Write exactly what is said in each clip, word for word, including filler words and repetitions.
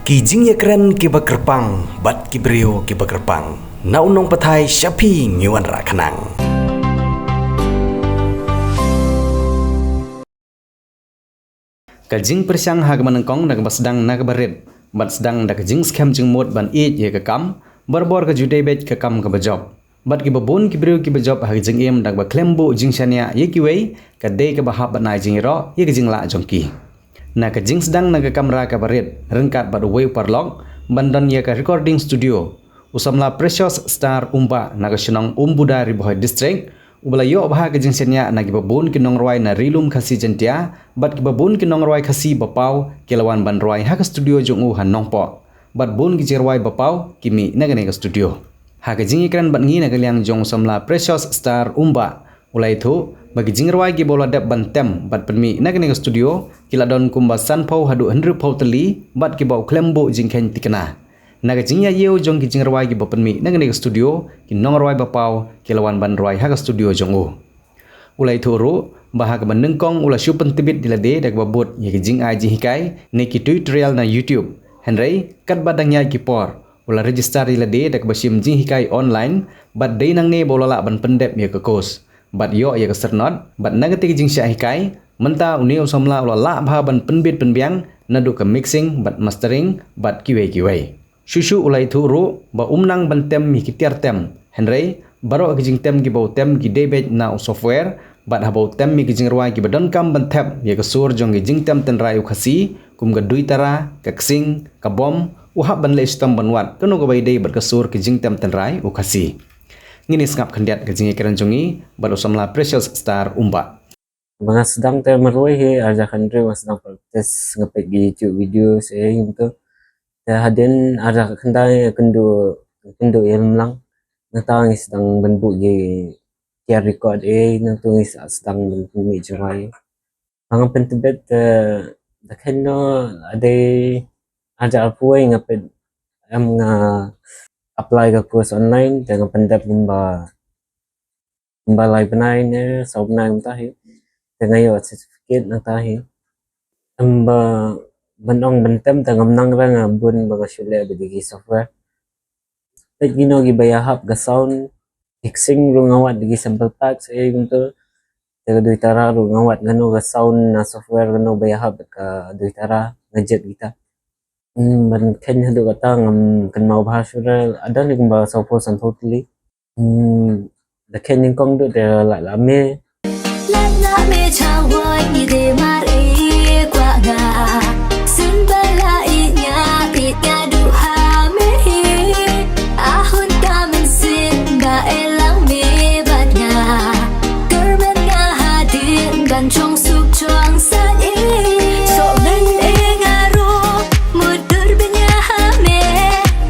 Ki jingïakren kiba kyrpang bad ki briew kiba kyrpang. Na u nongpathai sha phi ngi wanrah khnang. Ka jingpyrshang ha kaba nyngkong da kaba sdang na kaba rit bad sdang da ka jingskhem jingmut ban ïeit ïa ka kam, barabor ka ju dei beit ka kam kaba jop. Bad kiba bun ki briew kiba jop ha ka jingim da kaba khlem buh jingshaniah ïa kiwei, ka dei kaba hap ban ai jingïaroh ïa ka jinglah jong ki. Na ka jingsdang na ka kamra kaba rit ryngkat bad uwei u paralok ban don ïa ka recording studio, u samla Precious Star Umbah na ka shnong Umbuda, Ri Bhoi District, uba la ïoh bha ka jingshaniah na kiba bun ki nongrwai na Ri Lum Khasi Jaiñtia bad kiba bun ki nongrwai Khasi ba paw ki la wan ban rwai ha ka studio jong u ha Nongpoh. Bad bun ki jingrwai ba paw ki mih na kane ka studio. Ha ka jingïakren bad ngi na ka liang jong u samla Precious Star Umbah, u la ïathuh ba ki jingrwai kiba u la dep ban tem bad pynmih na kane ka studio ki la don kumba sanphew haduh hynriewphew tylli, bad kiba u khlem buh jingkheiñ thikna. Na ka jingïaid ïew jong ki jingrwai kiba pynmih na kane ka studio, ki nongrwai ba paw ki la wan ban rwai ha ka studio jong u. U la ïathuh ruh ba ha kaba nyngkong u la shu pyntbit ïa lade da kaba bud ïa ki jingai jinghikai ne ki tutorial na YouTube. Hynrei katba dang ïaid ki por, u la register ïa lade da kaba shim jinghikai online bad dei nangne ba u la lah ban pyndep ïa ka course bad ïoh ïa ka syrnod. Bad na kata ka jingshah hikai, mynta une u samla u la lah bha ban pynbit pynbiang naduh ka mixing bad mastering bad kiwei kiwei. Shuh shuh u la ïathuh ruh ba um nang ban tem ïa ki tiar tem, hynrei baroh ki jingtem kiba u tem ki dei beit na u software. Bad haba u tem ïa ki jingrwai kiba donkam ban thep ïa ka sur jong ki jingtem tynrai u Khasi, kum ka duitara, ka ksing, ka bom, u hap ban leh shitom ban wad kano kaba ïadei bad ka sur ki jingtem tynrai u Khasi. Ngin ïa sngap khyndiat ka jingïakren jong ngi bad u samla Precious Star Umbah. Ba nga sdang te marwei hi, arja khandri nga sdang practice, nga peit ki YouTube video se ïa kumto. Te hadien arja khandai kyndu kyndu ïa lem lang. Nangta ngi sdang ban buh ki tiar record, eh, nangtu ngi sa sdang ban pynmih jingrwai. Ba nga pyntbit, eh, da kynno ade arja arphew wei nga peit, em, nga apply ka course online te nga pyndep kumba kumba lai bnai ne saw bnai mynta hi. Te nga ïoh certificate nangta hi. Em, ba ban ong ban tem te ngam nang ra, nga bun ba nga shu leh beit da ki software. Peit kino kiba ïahap ka sound, mixing ruh nga wad da ki sample packs, eh, kumto. Te ka duitara ruh nga wad kano ka sound na software kano ba ïahap ka duitara, nga jied kita. Hmm, ban kheiñ haduh katta ngam kynmaw bha shuh re, ynda kumba sawphew sanphew tylli. Hmm, da kheiñ nyngkong duh te Lait La Me. Lait La Me cha wai ngi de mar e kwah nga. Syn ba la i nya i nya duh ha me hi. Ahun ka mynsiem ba e lang me bad nga. Kyrmen nga hadien ban chong suk chong saiñ. Soh men e nga ruh mut dur bynñia ha me.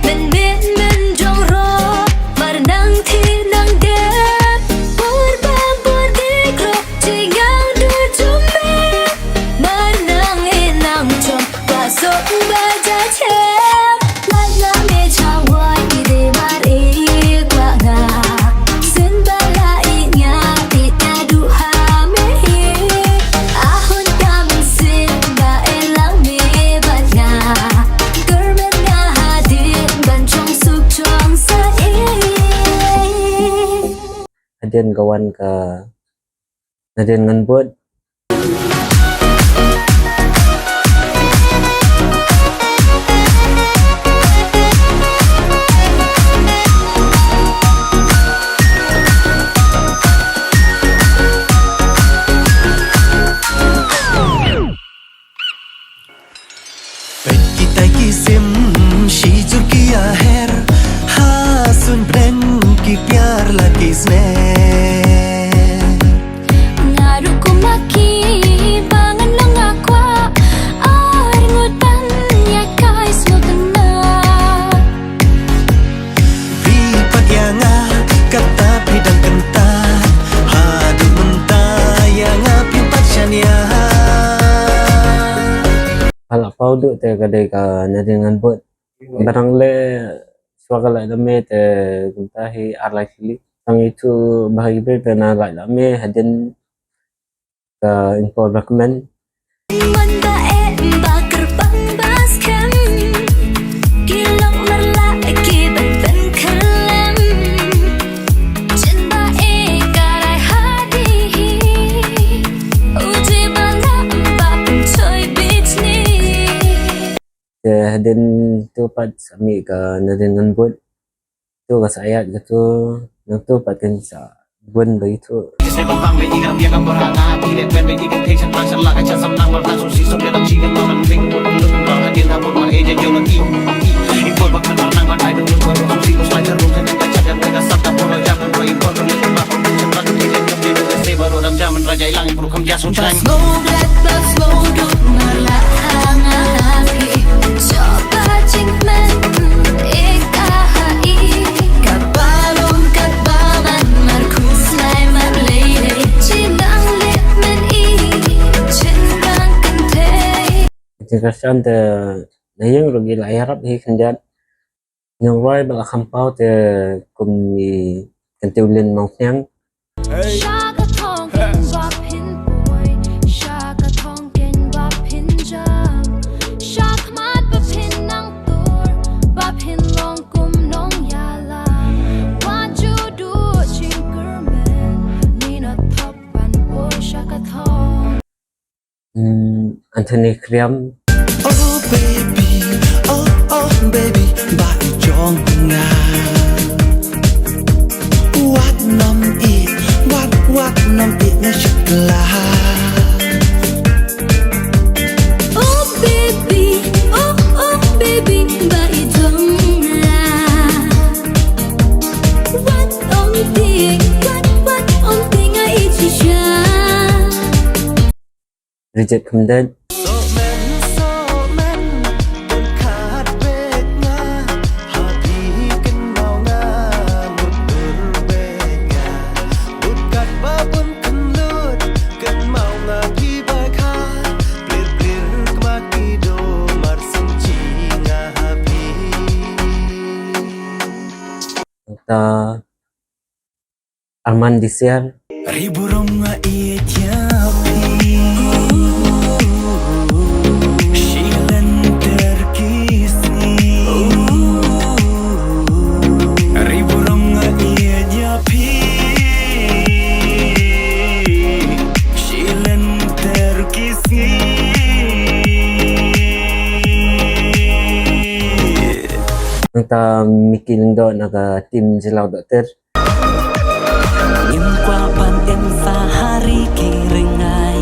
Men men men jong ruh mar nang thi nang dep. Pur bam pur dik ruh jingong dur jong me. Mar nang e nang jong ba soh ba ja chem. Lait La Me cha wai i de mar e kwah nga. Syn ba la i nya i nya duh ha me hi. Ahun ka mynsiem ba e lang me bad nga. Kyrmen nga hadien ban chong suk chong saiñ. Hadien ka wan ka Nadien ngan bud. Peit kitai ki sim, shi jur ki aher, ha suiñ bneng ki tiar la ki sner. Nga ruh kum ma ki ba ngan long nga kwah, ar ngut ban ïa kai sngewtynnat. Phi pat ïa nga, kata phi dang kynta. Haduh mynta ïa nga phi pat shaniah. Ka la paw duh te ka dei ka Nadien ngan bud. Ba dang leh shuwa ka Lait La Me te kumta hi ar lai tylli. Tang itu ba ha i bre te na Lait La Me hadien ka info recommend. Mon ba eh ba kyrpang ba skhem. Hadien tu pat sa mih ka Nadine Nganbut. Tu ka sa ïaid ka tu, nangtu pat kan sa bun bha itu. Jingkyrshan te na ïing ruh ngi la ïarap hi khyndiat. Nongrwai ba la kham paw te kum i Kyntiew Lin Mawphniang. Sha ka thong ken ba phin poi, sha ka thong ken ba phin jam, sha khmat ba phin nang tur, ba phin long kum nongïalam. Wat ju duh jingkyrmen, ngi na thop ban poi sha ka thong. Hmm, Anthony Kriam. Oh baby, oh oh baby, ba i jong nga. Wat nym ïeit, wat wat nym ïeit na shakla. Oh baby, oh oh baby, ba i jong nga. Wat ym tieng, wat wat ym tieng nga ïeit shisha. Bridget Khymdeit. Nangta Arman Disiar. Ri burom nga ïeit ïa phi. Shi lynter ki sngi. Ri burom nga ïeit ïa phi. Shi lynter ki sngi. Nangta Mickey Lyngdoh na ka team Jyllaw Dohtir. Ngim kwah ban im sahari ki ringai.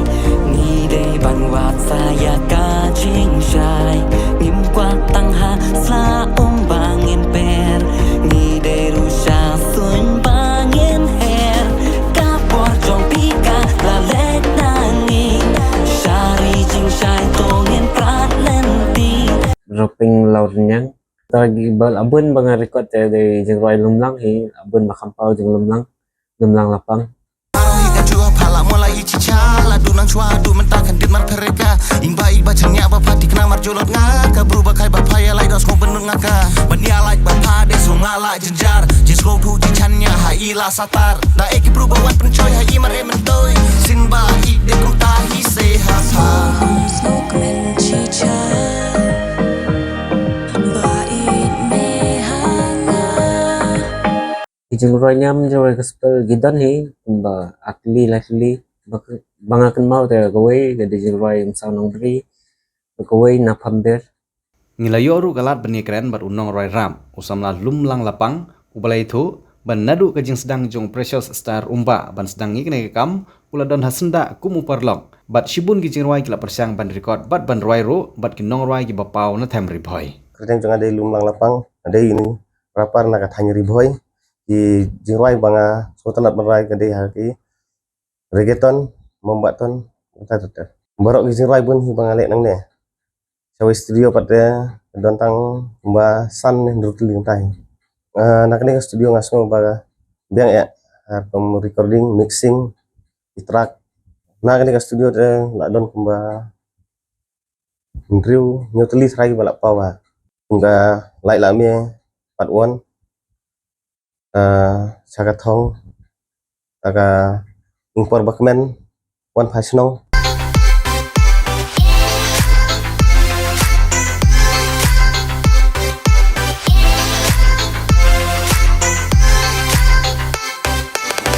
Ngi dei ban wad sa ïa ka jingshai. Ngim kwah tang ha sla um ba ngin per. Ngi dei ruh sha suiñ ba ngin her. Ka por jong phi ka la leit na ngi. Sha ri jingshai to ngin prat lynti. Roping Laurniang. Te ki ba la bun ba nga record te dei jingrwai Lumlang hi, la bun ba kham paw jong Lumlang, Lumlang Lapang. Ki jingrwai niam jingrwai gospel ki don hi, kumba A Kli Lai Kli, ba, ba nga kynmaw te kawei ka dei jingrwai Umsaw Nongbri, kawei Na Phambir. Ngi la ïoh ruh ka lad ban ïakren bad u nongrwai rap, u samla Lumlang Lapang, uba la ïathuh ba naduh ka jingsdang jong Precious Star Umbah ban sdang ïa kane ka kam, u la don ha syndah kum u paralok. Bad shibun ki jingrwai ki la pyrshang ban record bad ban rwai ruh bad ki nongrwai kiba paw na them Ri Bhoi. Kyrteng jong nga dei Lumlang Lapang, nga dei ine i rapper na ka thaiñ Ri Bhoi. Ki jingrwai ba nga sngewtynnat ban rwai ka dei ha ki reggaeton, Mombakton, ter ter ter. Baroh ki jingrwai bun hi ba nga leh nangne. Sha kawei studio pat te don tang kumba san ne hynriew tylli ngtai. Ah, na kane ka studio nga sngew ba ka biang ïa, ah, kum recording, mixing, i track. Na kane ka studio te la don kumba hynriew hynñiew tylli trai ba la paw ha. Kum ka Lait La Me Part One. Ah, Sha Ka Thong, Sha Ka Ingpor Bakmen, Wan Pha Shnong.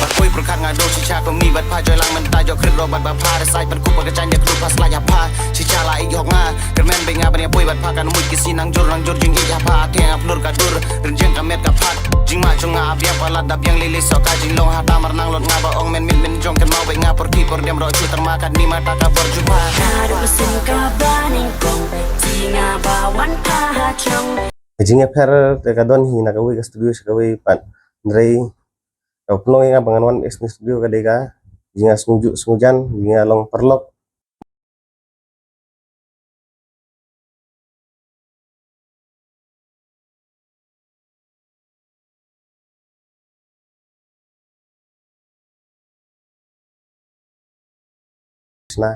Bakoi pyrkhat nga dong shisha kum i bad pha joi lang mynta jok khrip Bad ba pha da sait ban kup ba ka jaiñ da khlur pha slait ha pha. Shi cha la ïoh nga kyrmen bei nga ban ïa poi bad pha kan mut ki si nang jur nang jur jingïeit ha pha. Thiang ha phlur ka dur rynjeng ka met ka phat. Jingma jong nga biang palat da biang lili so ka jinglong ha tamar nang lot nga ba ong men mit men jong kan mau bei nga por ki por dem ro chu tar ma kat ni ma ta ka bor ju pha. Ka duk mesin ka ba nyngkong ji nga ba wan pha ha jrong. Ka jingïapher te ka don hi na kawei ka studio sha kawei pat. Hynrei ka pynlong ïa nga ba ngan wan ïa ka studio ka dei ka jingïasngewjuh sngewjan, jingïalong paralok. Sna.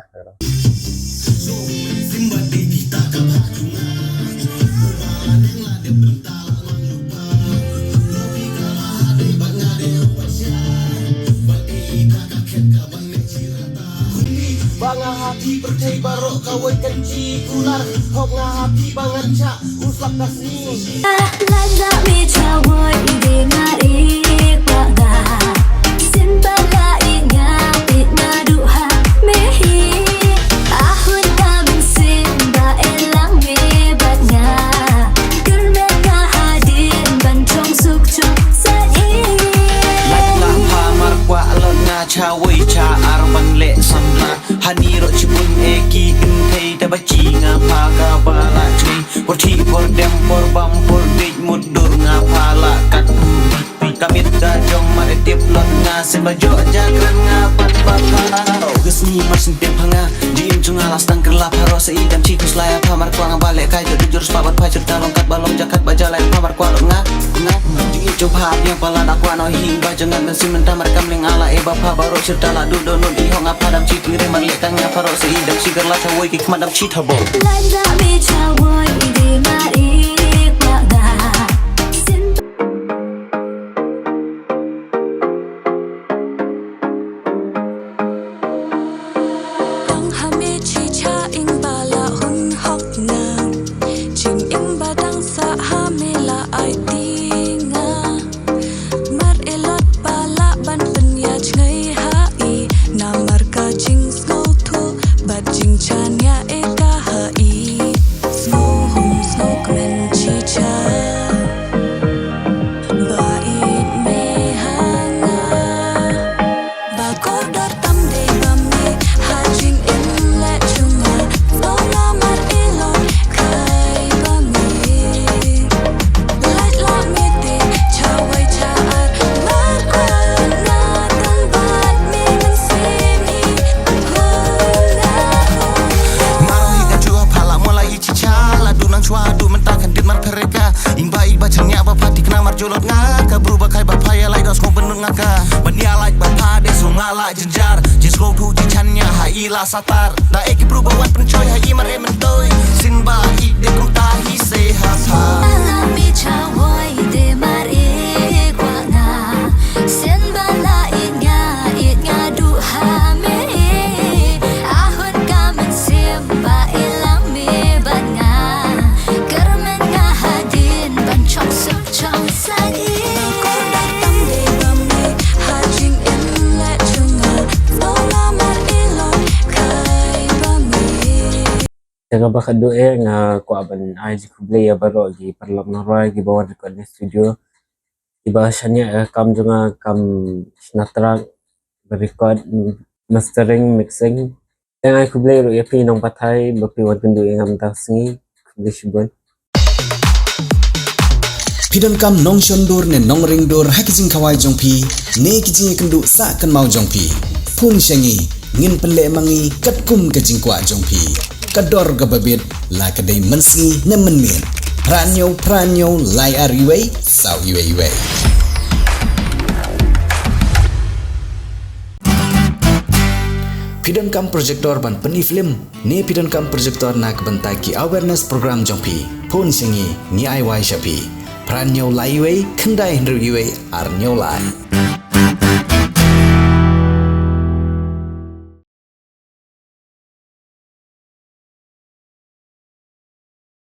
Ba nga ha phi pyrthei baroh kawei kan ji kular. Hok nga ha phi ba ngan chah u slap ka sngi. Lada mi chawai ide ngari pa nga. Sin ba la i nga i nga du ha me hi. Ahun ka mynsiem ba elang me bad nga. Kyrmen nga hadien ban chong suk chong sa i. Lait lang pha mar kwah lot nga chawai cha ar ban leh samla. Hani ro chibun e ki in thei ta ba chi nga pha ka ba la chni. Por thi por dem por bam por dei mut dur nga pha la kat. Ka mit ka jong mar e tip lot nga se ba jo ja kren nga pat ba pha. Gas ni mar sin tip pha nga. Di im chung nga la stang kren la pha ro se i dam chi kus la ya pha mar kwah nga ba leh kai jo di jur spa bat pha chir ta long kat ba long ja kat ba ja la ya pha mar kwah lot nga. Nga. Di im chung pha ap yang pala da kwah no hi ba jong nga men si men ta mar kam ling ala e ba pha ba ro chir ta la du do no di hong ap pha dam chi pire mar leh tang nga pha ro se i dam chi kar la cha woi ki khmat dam chi tha bo. Lai da mi cha woi di mar i kwah nga. Sin. Tang ha me chi cha ing ba la hun hok nga. Jingim ba dang sah ha me la ai ti nga. Mar e lot ba lah ban pynïaid jngai ha i. Namar ka jingsngewthuh bad jingchaniah e ka ha i. Sngewhun sngewkmen chi cha. Ba ïeit me ha nga. Ba kordor tam dei ba me ha jingim leh jong nga. Sngewlamar i lor kai ba me. Lait la me te cha wai cha ar mar kwah nga tang bad me mynsiem i. Ho nga ho. Mar hi ka ju ha pha la mo la i chi cha la du nang chwa du mynta kan dit mar pher ka. Ing ba i ba chang nya ba pha thikna mar jolot nga ka bru ba kai ba pha ïa lai dos ko benun nga ka. Ban ïa lai ba pha de su nga la jynjar. Jis ko phu ji chan nya ha i la satar. Da e ki bru ba wan pynchoi ha i mar e myntoi. Sin ba i de kum ta hi se ha sa. Mi cha woi de mar e kwah nga. Sin ba la i nga i nga du ha me. Ahun ka mynsiem ba i lang me bad nga. Kyrmen nga hadien ban chong suk chong sa i. Kordor tam dei ba me ha jingim leh jong nga. Sngewlamar i lor kai ba me. Te nga ba ka du e nga kwah ban ai ji khublei ïa baroh ki paralok nongrwai ki ba wan record ne studio. Ki ba shaniah ïa ka kam jong nga kam shna track ba record, mastering, mixing. Te nga ai khublei ruh ïa phi nongpathai ba phi wan kynduh ïa nga mynta ka sngi. Khublei shibun. Phi donkam nongshon dur ne nongring dur ha ki jingkhawai jong phi ne ki jingïakynduh sah kynmaw jong phi. Phone sha ngi ngin pynleh ma ngi katkum ka jingkwah jong phi. Ka dor kaba bit la ka dei mynsngi ne mynmiet. Phra hynñiew phra hynñiew lai ar iwei saw iwei iwei. Phi donkam projector ban pyni film ne phi donkam projector na ka bynta ki awareness program jong phi. Phone sha ngi, ngi ai wai sha phi. Phra hynñiew lai iwei khyndai hynriew iwei ar hynñiew lai.